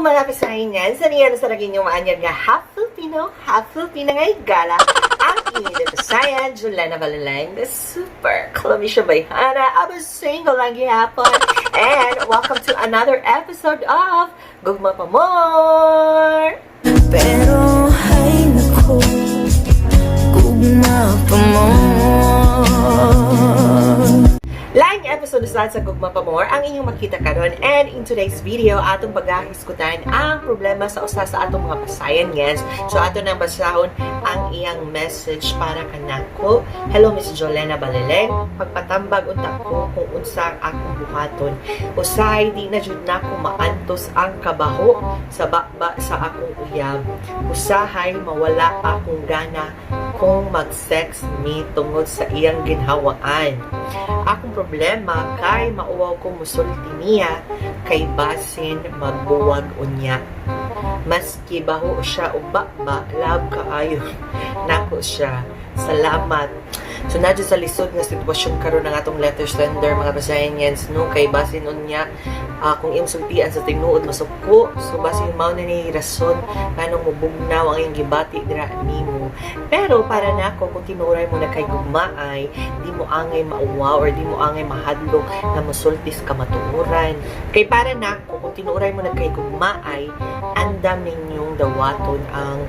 Mga kasahingan! Sa niya na sa naging inyong maanyag nga half Filipino, half Filipina nga gala. Ang inyong Bisayan, Julena Baleleng, the super Clamisha Bayhana, I'm a single lang gihapon. And welcome to another episode of Gugma Pa More! Pero ay nako, gugma pa more. Laing episode sa Gugma Pa More ang inyong makita karon, and in today's video, atong paghahisgutan ang problema sa usa sa atong mga pasayan, yes. So ato nang basahon ang iyang message para kanako. "Hello, Miss Jolena Baleleng, pagpatambag unta ko kung unsa ang akong buhaton. Usahay di na jud nako maantos ang kabaho sa baba sa akong uyab. Usahay mawala akong gana kung mag-sex mi tungod sa iyang ginhawaan. Akong problema kay mauwaw ko musulti niya kay basin magbuwag unya. Maski baho siya og baba, love kaayo nako siya. Salamat." So naa sa lisod nga sitwasyon karon ang atong letter sender, mga Basayans, no, kay basin unya kung iyong sultian sa tinuod, masuko. So basin mao na ni rason nganong mubugnaw ang iyong gibati dira nimo. Pero para nako, kung tinuray mo na kay gugmaay, di mo angay mauwaw or di mo angay mahadlok na musulti sa kamatuoran. Kay para nako, kung tinuray mo na kay gugmaay, andam ninyong dawaton ang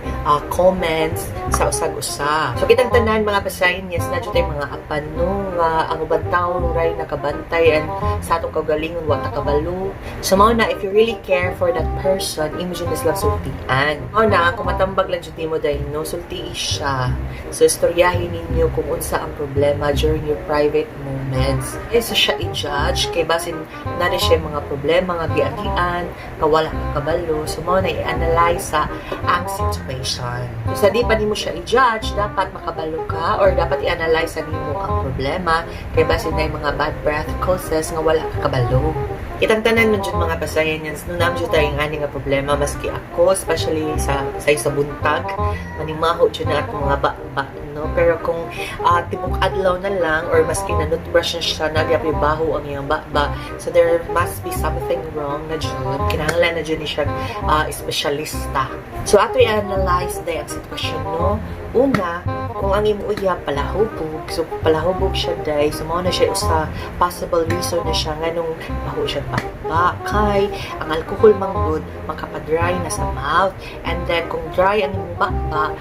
comments sa usag-usa. So kitang tanan, mga Basayan, yes, naa jud tay mga apan, no, nga ang ubang tawo ray nakabantay and sa atong kaugalingon wa ta kabalo. So mao na, if you really care for that person, imo jud na sila sultian. Mao na kung matambag lang jud nimo dahil, no, sultii siya. So istoryahin ninyo kung unsa ang problema during your private moments. Kaysa siya i-judge kay basin naa na siya mga problema nga giagian, kawala ka kabalo. So mao na, i-analyze sa ang situation. So sa di pa nimo siya i-judge, dapat makabalo ka or dapat i-analyze sa nimo ang problema kay basin na mga bad breath causes nga wala ka kabalo. Kitang tanan man jud, mga Basayan yan, no, naa jud tayong ani nga problema, maski ako, especially sa buntag, manimaho jud na atong mga ba, no? Pero kung tibok adlaw na lang or maski na toothbrush na siya, nagyapay baho ang iyang ba, so there must be something wrong na jud. Kinahanglan na jud ni siya espesyalista. So ato i-analyze day ang sitwasyon, no? Una, kung ang imong uyab palahubog, so palahubog siya day, so mao na siya usa possible reason na siya nganong baho siya ba, kay ang alcohol manggod makapadry na sa mouth, and then kung dry ang imong baba,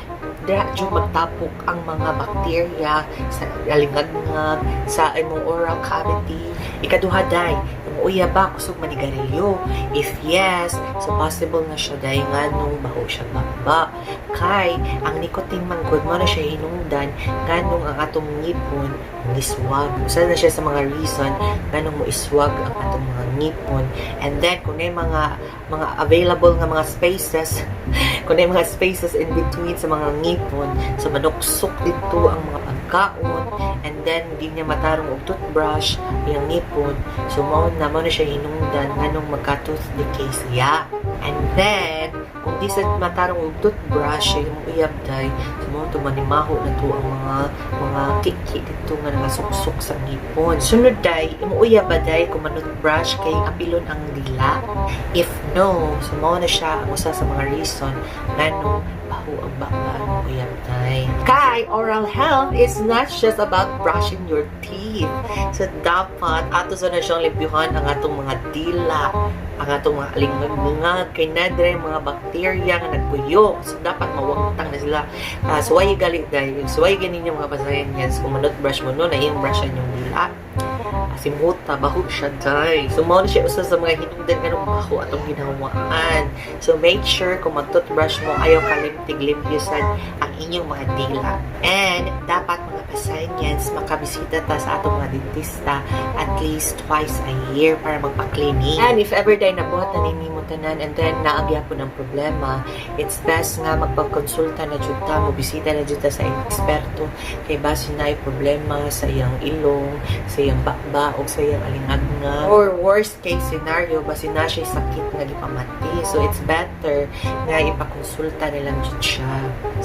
dira jud magtapok ang mga bakterya sa alingagngag sa imong oral cavity. Ikaduha day, imong uyab ba kusog manigarilyo? If yes, so possible na siya day nganong baho siya baba, kay ang nicotine manggod mao na siya hinungdan nganong ang atong ngipon niswag. Usa na siya sa mga reason nganong mo iswag ang atong mga ngipon. And then kung may mga available nga mga spaces, kung may mga spaces in between sa mga ngipon, so manuksok dito ang mga pagkaon, and then di niya matarong og toothbrush iyang ngipon, so mao na siya hinungdan nganong magka tooth decay siya. And then kung di sa matarong og toothbrush yung uyab day, so mao to manimaho na to ang mga kiki dito nga nakasuksok sa ngipon. Sunod day, imong uyab ba day kung manutbrush kay apilon ang dila? If no, so mao na siya ang usa sa mga reason nganong baho ang baba ng uyab day. Kay oral health is not just about brushing your teeth. So dapat ato sa na siyang limpyuhan ang atong mga dila, ang atong mga alingagngag, kay naa diray mga bakterya nga nagpuyo. So dapat mawagtang na sila. Suway gali dahil suway ganin yung mga Basayan yan. So kung manutbrush mo, no, na iyong brushan yung dila. Simuta, baho siya day. So, mao na siya usa sa mga hinungdan nganong baho atong ginahawaan. So, make sure kung mag-toothbrush mo, ayaw kalimtig limpyosan ang inyong mga dila. And, dapat, mga Pasanyans, makabisita ta sa atong mga dentista at least twice a year para magpa-cleaning. And if ever day nabuhat na ninyo mo tanan and then naa gyapon ang problema, it's best nga magpagkonsulta na jud ta, mo bisita na jud ta sa eksperto kay basin naay problema sa iyang ilong, sa iyang baba. ba og sa iyang alingagngag. Or worst case scenario, basin naa siya sakit nga gipamati. So it's better nga ipakonsulta nilang jud siya.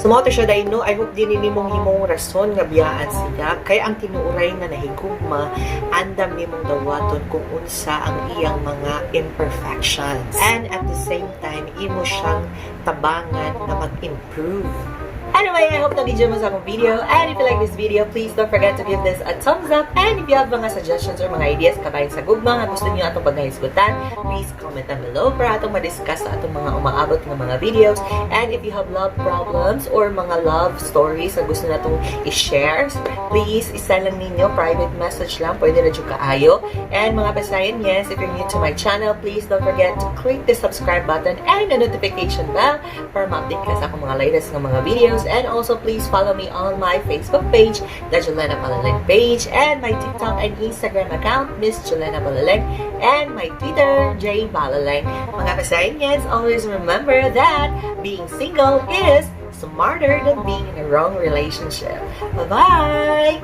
So mao to siya dai, no? I hope dili nimong himong rason nga biyaan siya kay ang tinuoray nga nahigugma, andam nimong dawaton kung unsa ang iyang mga imperfections. And at the same time, imo siyang tabangan na mag-improve. Anyway, I hope na-enjoy mo sa akong video. And if you like this video, please don't forget to give this a thumbs up. And if you have mga suggestions or mga ideas kabahin sa gugma nga gusto niyo atong pagkahisgutan, please comment down below para atong ma-discuss sa atong mga umaabot nga mga videos. And if you have love problems or mga love stories na gusto natong i-share, please isend lang ninyo, private message lang, pwede na jud kaayo. And mga pasayan, yes, if you're new to my channel, please don't forget to click the subscribe button and the notification bell para ma-update ka sa akong mga latest nga mga videos. And also, please follow me on my Facebook page, the Jolena Palaleng page, and my TikTok and Instagram account, Miss Jolena Palaleng, and my Twitter, J Balaleng. Mga pasayan, yes, always remember that being single is smarter than being in a wrong relationship. Bye-bye!